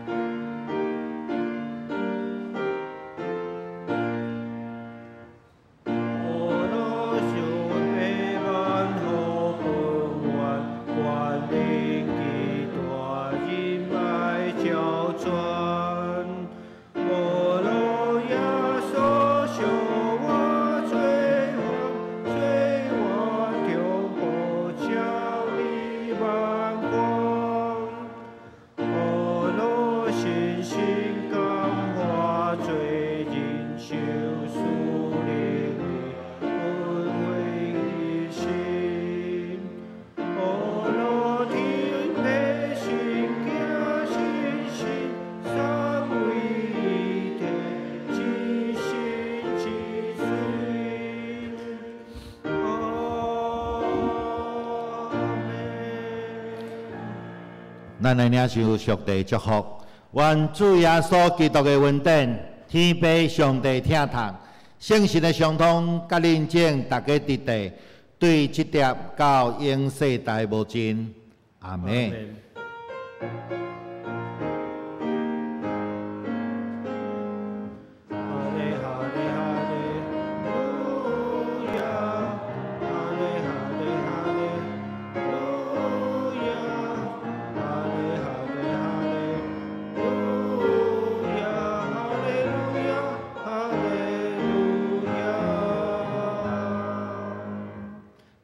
咱来领受上帝祝福，愿主耶稣基督的恩典、天父上帝疼痛、圣神的相通，佮恁众大家伫地，对这粒到永世代无尽。阿们。阿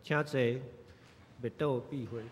請坐，袂倒避會。